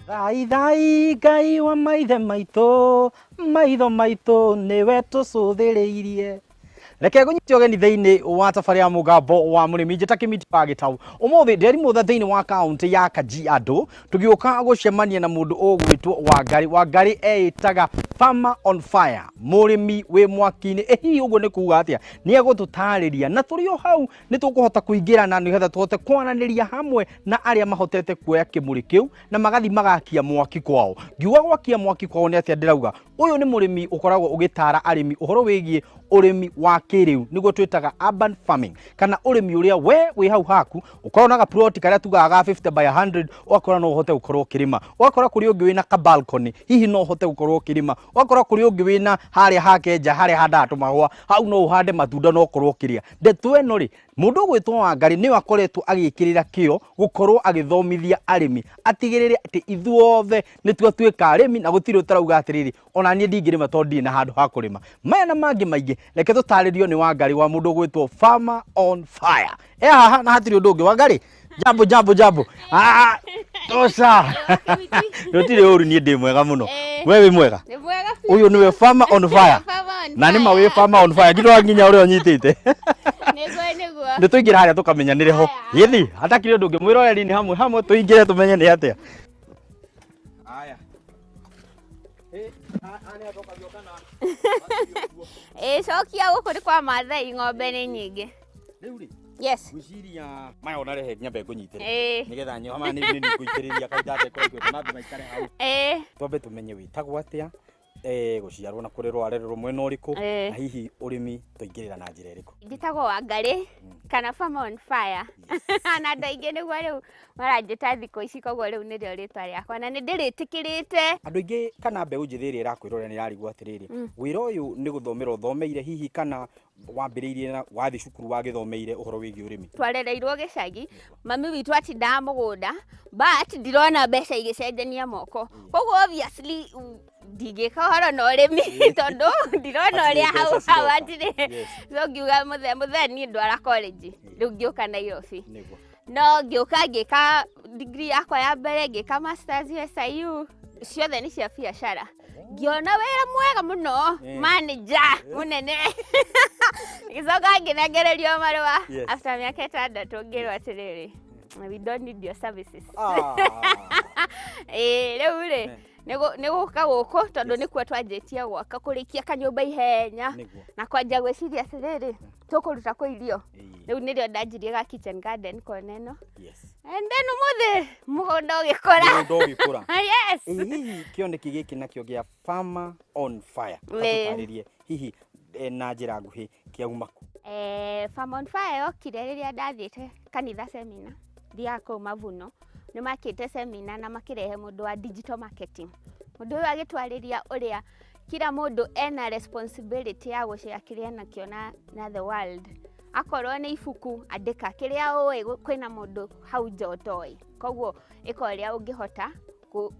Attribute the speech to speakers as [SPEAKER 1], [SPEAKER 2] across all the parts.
[SPEAKER 1] Thaithai Ngai wa maithe maitũ, maitho maitũ nĩwe tũcũthĩrĩirie. Reke ngũnyite ũgeni thĩinĩ wa tabarĩra ya Mũgambo wa Mũrĩmi, njĩta Kĩmiti wa Gĩtau. Ũmũthĩ ndĩrimũtha thĩinĩ wa kaũntĩ ya Kajiado, tũgĩũka gũcemania na mũndũ ũgwĩtwo Wangari. Wangari eĩtaga Farmer on Fire, mũrĩmi wĩ mwaki-inĩ. Ĩ hihi ũguo nĩ kuga atĩa? Nĩ egũtũtarĩria, na tũrĩ o hau nĩ tũkũhota kũingĩrana nĩgetha tũhote kwaranĩria hamwe na arĩa mahotete kuoya kĩmũrĩ kĩu na magathi magakia mwaki kwao. Ngiuga gwakia mwaki kwao nĩ atĩa ndĩrauga? Ũyũ nĩ mũrĩmi ũkoragwo ũgĩtara arĩmi ũhoro wĩgiĩ ũrĩmi wa kĩrĩu, nĩguo twĩtaga urban farming, kana ũrĩmi ũrĩa we wĩ hau haku ũkorwo na gaploti karĩa tugaga ga 50 by 100, ũgakora no ũhote gũkorwo ũkĩrĩma. Ũgakora kũrĩ ũngĩ wĩna ka balcony, hihi no ũhote gũkorwo ũkĩrĩma. Ũgakora kũrĩ ũngĩ wĩna harĩa hake nja harĩa handaga tũmahũa, hau no ũhande matunda na ũkorwo ũkĩrĩa. Ndeto ĩno rĩ, mũndũ ũgwĩtwo Wangari nĩwe akoretwo agĩkĩrĩra kĩo gũkorwo agĩthomithia arĩmi, atigĩrĩre atĩ ithuothe nĩ twatuĩka arĩmi na gũtirĩ ũtarauga atĩrĩrĩ, ona niĩ ndingĩrĩma tondũ ndirĩ na handũ ha kũrĩma. Maya na mangĩ maingĩ, reke tũtarĩrio nĩ Wangari wa mũndũ ũgwĩtwo Farmer on Fire. E haha na hatirĩ ũndũ ũngĩ. Wangari, jambo jambo jambo. Ah, tosha. Gũtirĩ ũru, niĩ ndĩ mwega mũno. We wĩ mwega?
[SPEAKER 2] Nĩ mwega biũ.
[SPEAKER 1] Ũyũ nĩwe Farmer on Fire.
[SPEAKER 2] Farmer on
[SPEAKER 1] Na nĩ ma wĩ
[SPEAKER 2] fire.
[SPEAKER 1] Farmer on Fire. Nginya nginya ũrĩa ũnyitĩte.
[SPEAKER 2] Nĩguo nĩguo.
[SPEAKER 1] Nĩ tũingĩra harĩa tũkamenyanĩre ho.
[SPEAKER 2] Haya.
[SPEAKER 1] Gĩthi, hatakĩrĩ ũndũ ũngĩ, mwĩroreri nĩ hamwe hamwe tũingĩre tũmenye nĩ atĩa. Haya.
[SPEAKER 2] Ĩ cokia gũkũ nĩ kwa Maathai, ng'ombe nĩ nyingĩ.
[SPEAKER 1] Rĩu rĩ,
[SPEAKER 2] Yes.
[SPEAKER 1] ngwĩciria maya ona rehe nyambe ngũnyitĩre.
[SPEAKER 2] Ĩ.
[SPEAKER 1] Nĩgetha nyoha maya nĩ nĩ ngũitĩrĩria kahinda atekũraigua mambe maikare hau.
[SPEAKER 2] Ĩ.
[SPEAKER 1] Twambe tũmenye wĩtagwo atĩa, gũciarwo na kũrerwo arererwo mwena ũrĩkũ, na hihi ũrĩmi twaingĩrĩra na njĩra ĩrĩkũ.
[SPEAKER 2] Njĩtagwo Wangarĩ kana Farmer on Fire. Na andũ aingĩ nĩguo rĩu maranjĩta thikũ ici, koguo rĩu nĩrĩo rĩtwa rĩakwa na nĩ ndĩrĩtĩkĩrĩte.
[SPEAKER 1] Andũ aingĩ kana mbeũ njĩthĩ ĩrĩa ĩrakwĩrorera nĩ ĩrarigwo atĩrĩrĩ, wĩra ũyũ nĩ gũthomera ũthomeire hihi kana wambĩrĩirie na wathiĩ cukuru wagĩthomeire ũhoro wĩgiĩ ũrĩmi?
[SPEAKER 2] Twarereirwo gĩcagi, mami witũ atindaga mũgũnda, but ndirona mbeca igĩcenjania moko, koguo obviously ndingĩka ũhoro na ũrĩmi tondũ ndirona
[SPEAKER 1] Hatirĩ
[SPEAKER 2] ũrĩa hau
[SPEAKER 1] mbeca
[SPEAKER 2] hau
[SPEAKER 1] ciroka.
[SPEAKER 2] hatirĩ. So ngiuga mũthee mũthee niĩ ndwara college, rĩu ngĩũka Nairobi. No ngĩũka ngĩka degree yakwa ya mbere, ngĩka masters SIU, ciothe nĩ cia biacara. Ngĩona wĩra mwega mũno, manager mũnene. Ngĩcoka ngĩnengererio marũa after mĩaka 6 ngĩrwo atĩrĩrĩ, we don't need your services. Ĩĩ rĩu rĩ, nĩ gũka gũkũ tondũ nĩkuo twanjĩtie gwaka, kũrĩkia kanyũmba ihenya na kwanjia gwĩciria atĩrĩrĩ, tũkũruta kũ irio. Rĩu nĩrĩo ndanjirie ga kitchen garden kona ĩno. And then ũmũthĩ mũgũnda ũgĩkũra.
[SPEAKER 1] Mũgũnda ũgĩkũra.
[SPEAKER 2] Yes.
[SPEAKER 1] Ĩ hihi kĩoneki gĩkĩ nakĩo gĩa Farmer on Fire,
[SPEAKER 2] Ĩ.
[SPEAKER 1] tũtarĩrie hihi na njĩra nguhĩ kĩauma kũ?
[SPEAKER 2] Farmer on Fire yokire rĩrĩa ndathiĩte kanitha seminar, thiaga kũu Mavuno, nĩ makĩte seminar na makĩrehe mũndũ wa digital marketing. Mũndũ ũyũ agĩtwarĩria ũrĩa kila mũndũ ena responsibility ya gũshare kĩrĩa enakĩo na the world. Akorwo nĩ ibuku, andĩka kĩrĩa ũĩ, kwĩna mũndũ hau nja ũtoĩ. Koguo ĩka ũrĩa ũngĩhota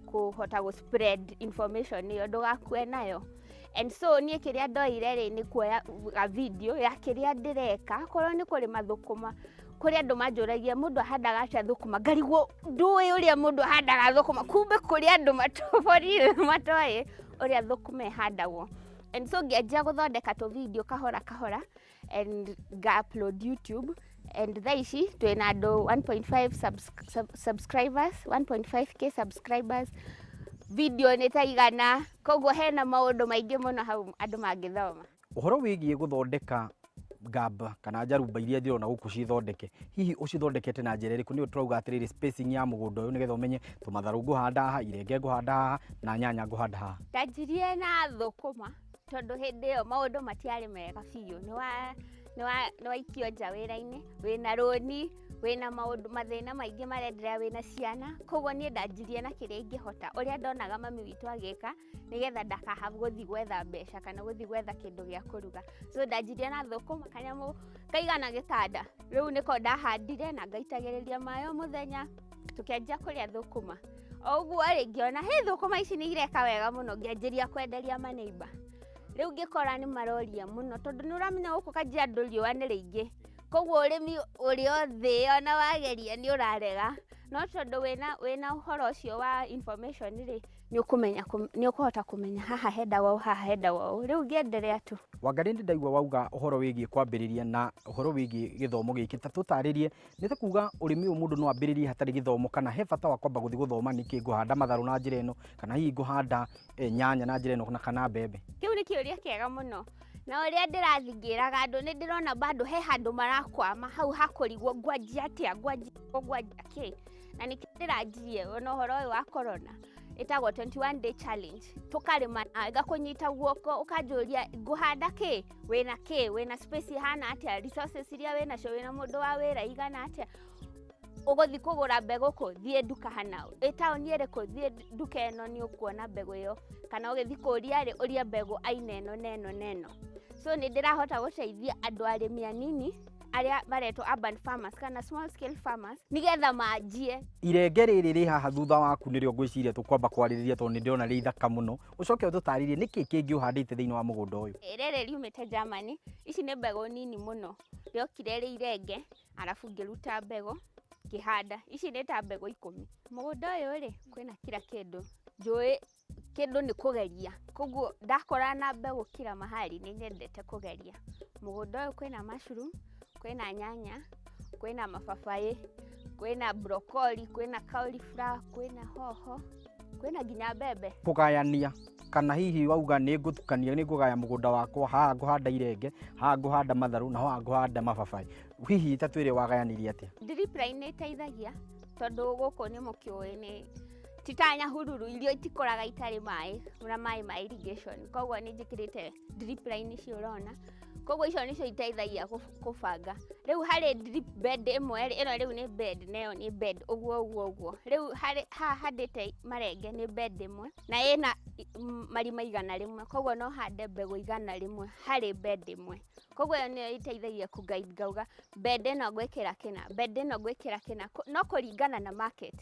[SPEAKER 2] kũhota gũ spread information ĩyo, ndũgakue nayo. And so niĩ kĩrĩa ndoire rĩ, nĩ kuoya ga video ya kĩrĩa ndĩreka, akorwo nĩ kũrĩma thũkũma, kũrĩ andũ manjũragia mũndũ ahandaga atĩa thũkũma, ngarigwo ndũĩ ũrĩa mũndũ ahandaga thũkũma, kumbe kũrĩ andũ for real matoĩ ũrĩa thũkũma ĩhandagwo. And so ngĩanjia gũthondeka tũ video kahora kahora and nga upload YouTube, and thaa ici twĩna andũ 1.5 subscribers, 1.5K subscribers, video nĩ ta 100, koguo hena maũndũ maingĩ mũno hau andũ mangĩthoma.
[SPEAKER 1] Ũhoro wĩgiĩ gũthondeka ngamba kana njarumba iria ndĩrona gũkũ cithondeke, hihi ũcithondekete na njĩra ĩrĩkũ? Nĩyo tũrauga atĩrĩrĩ, spacing ya mũgũnda ũyũ nĩgetha ũmenye tũmatharũ ngũhanda haha, irenge ngũhanda haha na nyanya ngũhanda haha.
[SPEAKER 2] Ndanjirie na thũkũma tondũ hĩndĩ ĩyo maũndũ matiarĩ mega biũ, nĩ waikio nja wĩra-inĩ, wĩna rũni, wĩna maũndũ mathĩna maingĩ marenderea, wĩna ciana, koguo niĩ ndanjirie na kĩrĩa ingĩhota, ũrĩa ndonaga mami witũ agĩka, nĩgetha ndakahabu gũthiĩ gwetha mbeca kana gũthiĩ gwetha kĩndũ gĩa kũruga. So ndanjirie na thũkũma kanyamũ kaigana gĩtanda, rĩu nĩko ndahandire na ngaitagĩrĩria maĩ o mũthenya, tũkĩanjia kũrĩa thũkũma. O ũguo rĩ, ngĩona hĩ thũkũma ici nĩ ireka wega mũno, ngĩanjĩria kwenderia maneiba. Rĩu ngĩkora nĩ maroria mũno, tondũ nĩ ũramenya gũkũ Kajiado riũa nĩ rĩingĩ, koguo ũrĩmi ũrĩ o thĩ ona wageria nĩ ũrarega. No tondũ wĩna ũhoro ũcio wa information rĩ, nĩ ũkũmenya nĩ ũkũhota kũmenya haha hendagwo ũũ, haha hendagwo ũũ. Rĩu ngĩenderea tu.
[SPEAKER 1] Wangarĩ, nĩ ndaigua wauga ũhoro wĩgiĩ kwambĩrĩria na ũhoro wĩgiĩ gĩthomo gĩkĩ, ta tũtarĩrie, nĩ ta kuga ũrĩmi ũyũ mũndũ no ambĩrĩrie hatarĩ gĩthomo, kana he bata wa kwamba gũthiĩ gũthoma nĩkĩ ngũhanda matharũ na njĩra ĩno, kana hihi ngũhanda nyanya na njĩra ĩno, na kana mbembe?
[SPEAKER 2] Kĩu nĩ kĩũria kĩega mũno. Na ũrĩa ndĩrathiĩ ngĩraga andũ, nĩ ndĩrona bado he handũ marakwama hau hakũrigwo ngwanjia atĩa, ngwanjia ngwanjia kĩ. Na nĩkĩo ndĩranjirie ona ũhoro ũyũ wa corona, ĩtagwo 21 day challenge. Tũkarĩma na ngakũnyita guoko, ũkanjũria ngũhanda kĩ, wĩna kĩ, wĩna space ihana atĩa, resources iria wĩnacio, wĩna mũndũ wa wĩra igana atĩa, ũgũthiĩ kũgũra mbegũ kũ, thiĩ nduka hana, ĩ taũni ĩrĩkũ, thiĩ nduka ĩno nĩ ũkuona mbegũ ĩyo, kana ũgĩthiĩ kũria rĩ, ũrie mbegũ aina ĩno na ĩno na ĩno. So nĩ ndĩrahota gũteithia andũ arĩmi anini arĩa maretwo urban farmers kana small scale farmers, nĩgetha manjie.
[SPEAKER 1] Irenge rĩrĩ rĩ haha thutha waku nĩrĩo ngwĩciria tũkwamba kwarĩrĩria, tondũ nĩ ndĩrona rĩ ithaka mũno. Ũcoke ũtũtarĩrie nĩkĩ kĩngĩ ũhandĩte thĩinĩ wa mũgũnda ũyũ.
[SPEAKER 2] Rĩrĩ riumĩte Germany, ici nĩ mbegũ nini mũno, rĩokire rĩ irenge, arabu ngĩruta mbegũ ngĩhanda. Ici nĩ ta mbegũ 10. Mũgũnda ũyũ rĩ, kwĩna kila kĩndũ, njũĩ kĩndũ nĩ kũgeria, koguo ndakora na mbegũ kila mahali nĩ nyendete kũgeria. Mũgũnda ũyũ kwĩna mushroom, kwĩna nyanya, kwĩna mababaĩ, kwĩna broccoli, kwĩna cauliflower, kwĩna hoho, kwĩna nginya mbembe.
[SPEAKER 1] Kũgayania, kana hihi wauga nĩ ngũtukania, nĩ ngũgaya mũgũnda wakwa, haha ngũhanda irenge, haha ngũhanda matharũ, na haha ngũhanda mababaĩ, hihi ta twĩre wagayanirie atĩa?
[SPEAKER 2] Drip line nĩ ĩteithagia, tondũ gũkũ nĩ mũkĩũĩ nĩ ti ta Nyahururu, irio itikũraga itarĩ maĩ na maĩ ma irrigation, koguo nĩ njĩkĩrĩte drip line icio ũrona, koguo icio nĩcio iteithagia kũbanga. Rĩu harĩ drip bed ĩmwe rĩ, ĩno rĩu nĩ bed na ĩyo nĩ bed, ũguo ũguo ũguo. Rĩu harĩ haha handĩte marenge nĩ bed ĩmwe na ĩna marima 100, koguo no hande mbegũ 100 harĩ bed ĩmwe. Koguo ĩyo nĩyo ĩteithagia kũ guide, ngauga bed ĩno ngwĩkĩra kĩna, bed ĩno ngwĩkĩra kĩna, no kũringana na market.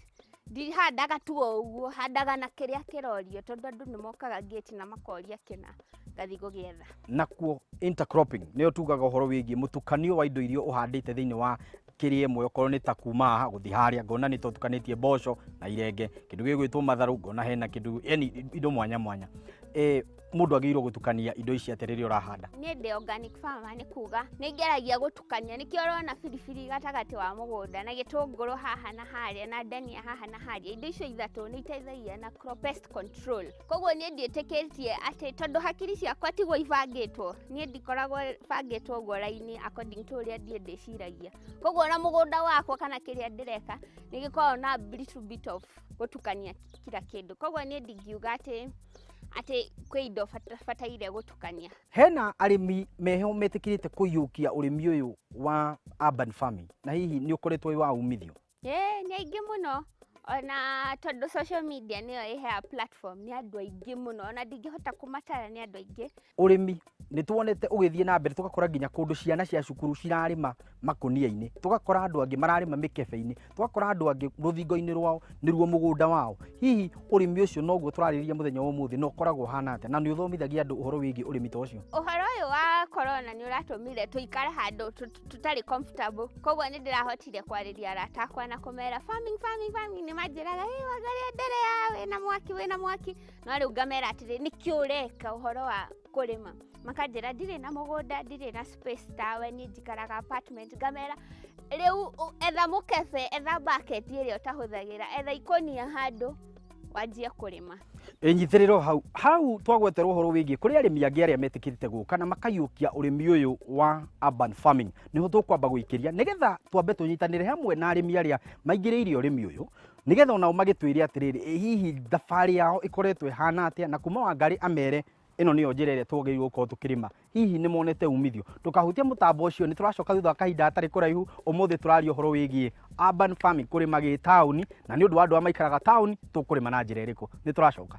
[SPEAKER 2] Ndihandaga tu o ũguo, handaga na kĩrĩa kĩrorio, tondũ andũ nĩ mokaga gate na makoria kĩna, ngathiĩ gũgĩetha.
[SPEAKER 1] Nakuo intercropping nĩyo tugaga ũhoro wĩgiĩ mũtukanio wa indo iria ũhandĩte thĩinĩ wa kĩrĩa ĩmwe, okorwo nĩ ta kuma haha gũthiĩ harĩa, ngona nĩ tũtukanĩtie mboco na irenge, kĩndũ gĩgwĩtwo matharũ, ngona hena kĩndũ, yani indo mwanya mwanya. Mũndũ agĩrĩirwo gũtukania indo ici atĩa rĩrĩa ũrahanda?
[SPEAKER 2] Niĩ ndĩ organic farmer, nĩ kuga nĩ ngeragia gũtukania, nĩkĩo ũrona biribiri gatagatĩ wa mũgũnda na gĩtũngũrũ haha na harĩa na ndania haha na harĩa. Indo icio ithatũ nĩ iteithagia na crop pest control. Koguo niĩ ndiĩtĩkĩtie atĩ tondũ hakiri ciakwa tiguo ibangĩtwo, niĩ ndikoragwo bangĩtwo ũguo raini according to ũrĩa niĩ ndĩciragia. Koguo ona mũgũnda wakwa kana kĩrĩa ndĩreka nĩ gĩkoragwo na little bit of gũtukania kila kĩndũ. Koguo niĩ ndingiuga atĩ kwĩ indo bataire gũtukania.
[SPEAKER 1] Hena arĩmi meho metĩkĩrĩte kũiyũkia ũrĩmi ũyũ wa urban farming, na hihi nĩ ũkoretwo wĩ wa umithio?
[SPEAKER 2] Ĩĩ, nĩ aingĩ mũno, ona tondũ social media nĩyo ĩheaga platform nĩ andũ aingĩ mũno, ona ndingĩhota kũmatara, nĩ andũ aingĩ.
[SPEAKER 1] Ũrĩmi nĩ tuonete ũgĩthiĩ na mbere, tũgakora nginya kũndũ ciana cia cukuru cirarĩma makũnia-inĩ, tũgakora andũ angĩ mararĩma mĩkebe-inĩ, tũgakora andũ angĩ rũthingo-inĩ rwao nĩruo mũgũnda wao. Hihi ũrĩmi ũcio noguo tũrarĩrĩria mũthenya wa ũmũthĩ, na ũkoragwo ũhana atĩa, na nĩ ũthomithagia andũ ũhoro wĩgiĩ ũrĩmi ta ũcio?
[SPEAKER 2] Ũhoro ũyũ wa corona nĩ ũratũmire tũikare handũ tũtarĩ comfortable, koguo nĩ ndĩrahotire kwarĩria arata akwa na kũmera farming, farming, farming. Nĩ manjĩraga, ĩ Wangarĩ, endelea, wĩna mwaki, wĩna mwaki. No rĩu ngamera atĩrĩ, nĩkĩ ũreka ũhoro wa kũrĩma? Makanjĩra ndirĩ na mũgũnda, ndirĩ na space tawe, niĩ njikaraga apartment. Ngamera rĩu etha mũkebe, etha bucket ĩrĩa ũtahũthagĩra, etha ikũnia handũ wanjie kũrĩma.
[SPEAKER 1] Ĩnyitĩrĩro hau hau twagweterwo ũhoro wĩgiĩ kũrĩ arĩmi angĩ arĩa metĩkĩrĩte gũka na makaiyũkia ũrĩmi ũyũ wa urban farming, nĩho tũkwamba gũikĩria nĩgetha twambe tũnyitanĩre hamwe na arĩmi arĩa maingĩrĩire ũrĩmi ũyũ, nĩgetha onao magĩtwĩre atĩrĩrĩ, ĩ hihi thabarĩ yao ĩkoretwo ĩhana atĩa, na kuma Wangarĩ amere ĩno nĩyo njĩra ĩrĩa twagĩrĩirwo gũkorwo tũkĩrĩma, hihi nĩ monete umithio. Ndũkahutie mũtambo ũcio, nĩ tũracoka thutha wa kahinda hatarĩ kũraihu. Ũmũthĩ tũraria ũhoro wĩgiĩ urban farming, kũrĩma gĩtaũni, na nĩ ũndũ wa andũ arĩa maikaraga taũni, tũkũrĩma na njĩra ĩrĩkũ? Nĩ tũracoka.